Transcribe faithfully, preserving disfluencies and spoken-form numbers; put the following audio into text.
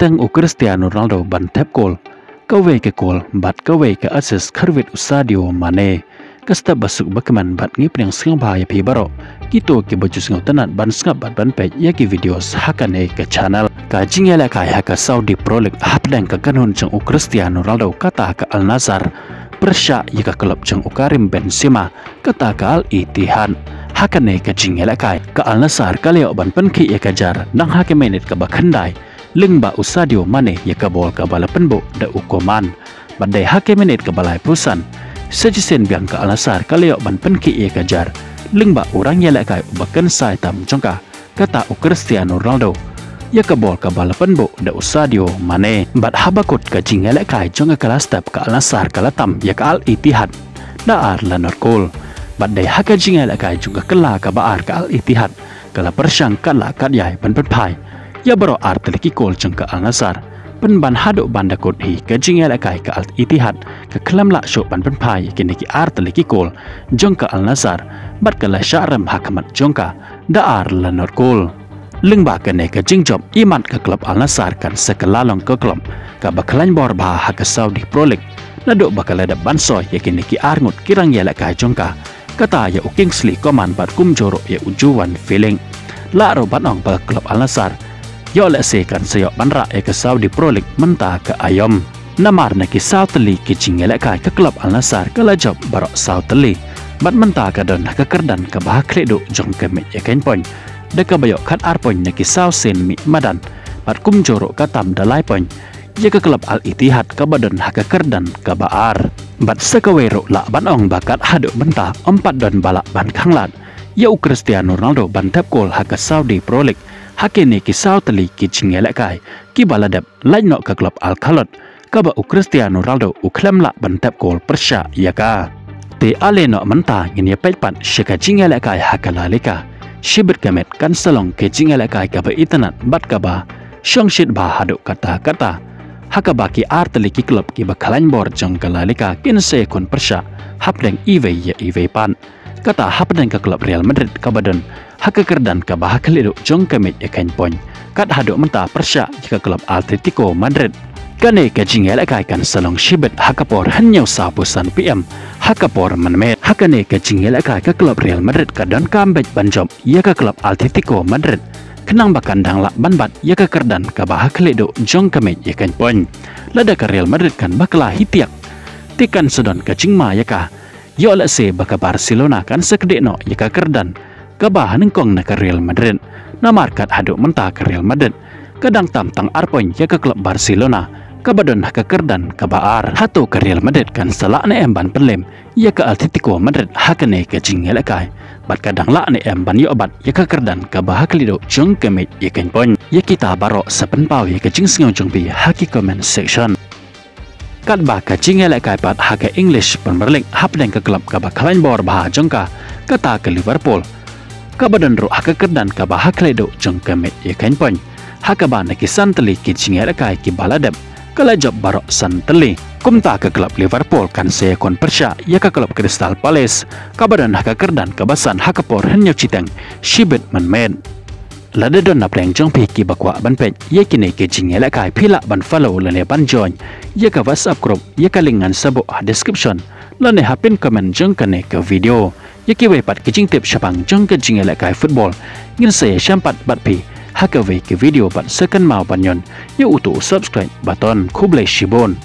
Tang u Cristiano Ronaldo ban thep kol, kawei ka kol bad kawei ka assist kharwit u Sadio Mane. Ka step ba suk ba kmen bad ngi pdiang sngewbha ïa phi baroh kito kiba ju sngewtynnat ban sngap bad ban peit ïa ki videos ha kane ka channel. Ka jingïalehkai ha ka Saudi Pro League hapdeng ka kynhun jong u Cristiano Ronaldo kata ka Al Nassr pyrshah ïa ka klub jong u Karim Benzema kata ka Al Ittihad. Ha kane ka jingïalehkai ka Al Nassr ka la ïoh ban pynkhih ïa ka jar nang ha ka minit kaba khyndai, lyngba u Sadio Mane ïa ka bol kaba la pynbuh da u Coman. Bad dei ha ka minit kaba laiphew san, sa shisien biang ka Al Nassr ka la ïoh ban pynkhih ïa ka jar lyngba u rangïalehkai uba kynsai tam jong ka, kata u Cristiano Ronaldo, ïa ka bol kaba la pynbuh da u Sadio Mane. Bad haba kut ka jingïalehkai jong ka la step ka Al Nassr ka la tam ïa ka Al Ittihad da ar la nod kol. Bad dei ha ka jingïalehkai jong ka kylla kaba ar ka Al Ittihad ka la pyrshang katba kat ïai ban pynphai ïa baroh ar tylli ki kol jong ka Al Nassr. Pynban haduh ban da kut hi ka jingïalehkai ka Al Ittihad ka khlem lah shuh ban pynphai ïa kine ki ar tylli ki kol jong ka Al Nassr bad ka la shah rem ha khmat jong ka da ar la nod kol. Lyngba kane ka jingjop, imat ka klub Al Nassr kan sa kylla long ka klub kaba khlaiñ bor bha ha ka Saudi Pro League naduh ba ka la dep ban soi ïa kine ki ar ngut ki rangïalehkai jong ka, kata ïa u Kingsley Coman bad kumjuh ruh ïa u Joao Felix. Lah ruh ban ong ba ka klub Al Nassr ïoh lehse kan sa ïoh ban rah ïa ka Saudi Pro League mynta ka aïom. Namar na ki saw tylli ki jingïalehkai ka klub Al Nassr ka la jop baroh saw tylli bad mynta ka don ha ka kyrdan kaba ha khlieh duh jong ka mih ïa ka point, da kaba ïoh khatar point na ki saw sien mih madan bad kumjuh ruh ka tam da lai point ïa ka klub Al Ittihad kaba don ha ka kyrdan kaba ar. Bad sa kawei ruh lah ban ong ba kat haduh mynta ym pat don ba lah ban khanglad ïa u Cristiano Ronaldo ban thep kol ha ka Saudi Pro League ha kine ki saw tylli ki jingïalehkai kiba la dep, lait noh ka klub Al Khalilout kaba u Cristiano Ronaldo u khlem lah ban thep kol pyrshah ïa ka. Te ale noh mynta ngin ïa peit pat sha ka jingïalehkai ha ka La Liga. Shibit ka met kan sa long ka jingïalehkai kaba itynnad bad kaba shongshit bha haduh katta katta, ha kaba ki ar tylli ki klub kiba khlaiñ bor jong ka La Liga kin sa ïakhun pyrshah hapdeng iwei ïa iwei pat. Kata hapdeng ka klub Real Madrid kaba don ha ka kyrdan kaba ha khlieh duh jong ka mih ïa ka point, kat haduh mynta pyrshah ïa ka klub Atletico Madrid. Kane ka jingïalehkai kan sa long shibit ha ka por hynñiew sawphew san P M ha ka por mynmiet. Ha kane ka jingïalehkai ka klub Real Madrid ka donkam beit ban jop ïa ka klub Atletico Madrid khnang ba kan dang lah ban bat ïa ka kyrdan kaba ha khlieh duh jong ka mih ïa ka point. Lada ka Real Madrid kan bakla hi tiak, te kan sa don ka jingma ïa ka, ïoh lehse ba ka Barcelona kan sa kdieh noh ïa ka kyrdan kaba ha nyngkong na ka Real Madrid. Namar kat haduh mynta ka Real Madrid ka dang tam tang ar point ïa ka klub Barcelona kaba don ha ka kyrdan kaba ar. Hato ka Real Madrid kan sa lah ne em ban pynlem ïa ka Atletico Madrid ha kane ka jingïalehkai, bad ka dang lah ne em ban ïoh bat ïa ka kyrdan kaba ha khlieh duh jong ka mih ïa ka point? Ïa kita baroh sa pynpaw ïa ka jingsngew jong phi ha ki comment section. Katba ka jingïalehkai pat ha ka English Premier League hapdeng ka klub kaba khlaiñ bor bha jong ka, kata ka Liverpool, kaba don ruh ha ka kyrdan kaba ha khlieh duh jong ka mih ïa ka point, ha kaba na ki san tylli ki jingïalehkai kiba la dep ka la jop baroh san tylli. Kumta ka klub Liverpool kan sa ïakhun pyrshah ïa ka klub Crystal Palace kaba don ha ka kyrdan kaba san ha ka por hynñiew shiteng shibit mynmiet. Lada don na pdeng jong phi kiba kwah ban peit ïa kine ki jingïalehkai, phi lah ban follow lane ban join ïa ka WhatsApp group, ïa ka link ngan sa buh ha description lane ha pin comment jong kane ka video. Ïa kiwei pat ki jingtip shaphang jong ka jingïalehkai football ngin sa ïashem pat bad phi ha kawei ka video, bad sa kynmaw ban ñion ïa uto u subscribe button. Khublei shibun.